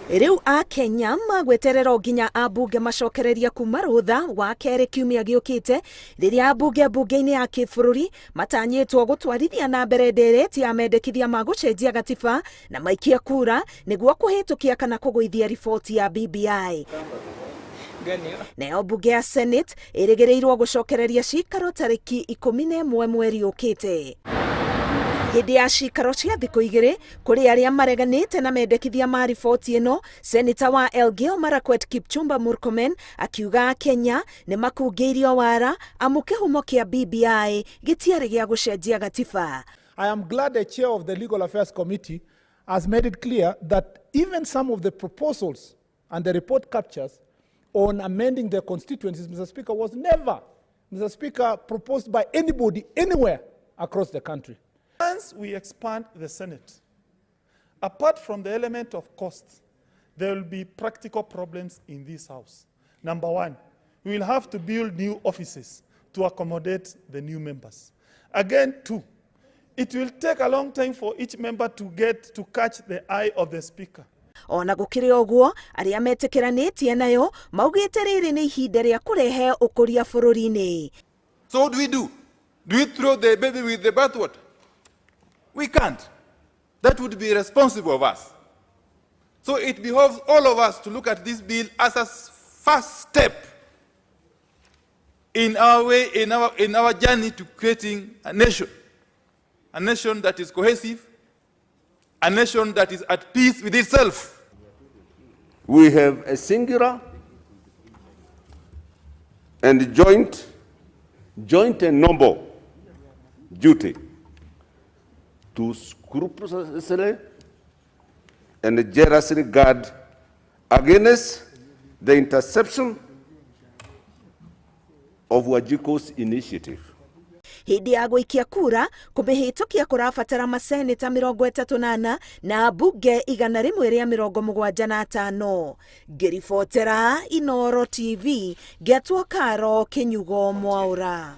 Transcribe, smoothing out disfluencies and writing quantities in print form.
Rĩu Akenya magweterera o nginya ambunge macokererie kuma rũtha wa kerĩ kiumia gĩũkĩte, rĩrĩa ambunge mbunge-inĩ ya kĩbũrũri matanyĩtwo gũtwarithia na mbere ndereti ya mendekithia ma gũcenjia gatiba na maikie kura nĩguo kũhĩtũkia kana kũgũithia riboti ya BBI. Nayo mbunge ya Senate ĩrĩgĩrĩirwo gũcokereria cikaro tarĩki 11 mweri ũkĩte. Hĩndĩ ya cikaro cia thikũ igĩrĩ kũrĩ arĩa mareganĩte na mendekithia ma riboti ĩno, Seneta wa Elgeyo Marakwet Kipchumba Murkomen akiuga Kenya nĩ makungĩirio wara amu kĩhumo kĩa BBI gĩtiarĩ gĩa gũcenjia gatiba. I am glad the chair of the Legal Affairs Committee has made it clear that even some of the proposals and the report captures on amending the constituencies, Mr. Speaker, was never, Mr. Speaker, proposed by anybody anywhere across the country. Once we expand the Senate, apart from the element of cost, there will be practical problems in this house. Number one, we will have to build new offices to accommodate the new members. Again, two, it will take a long time for each member to get to catch the eye of the speaker. Ona gũkĩrĩ ũguo, arĩa metĩkĩranĩtie nayo maugĩte rĩrĩ nĩ ihinda rĩa kũrehe ũkũria bũrũri-inĩ. So what do we do? Do we throw the baby with the bathwater? We can't. That would be irresponsible of us. So it behoves all of us to look at this bill as a first step in our way, in our journey to creating a nation that is cohesive, a nation that is at peace with itself. We have a singular and joint and noble duty to scrupulously and jealously guard against the interception of Wanjiku's initiative. Hĩndĩ ya gũikia kura kũmĩhĩtũkia kũrabatara maseneta 34 na mbunge 175. Ngĩribotera Inoro TV, ngetwo Karo Kĩnyugo Mwaũra.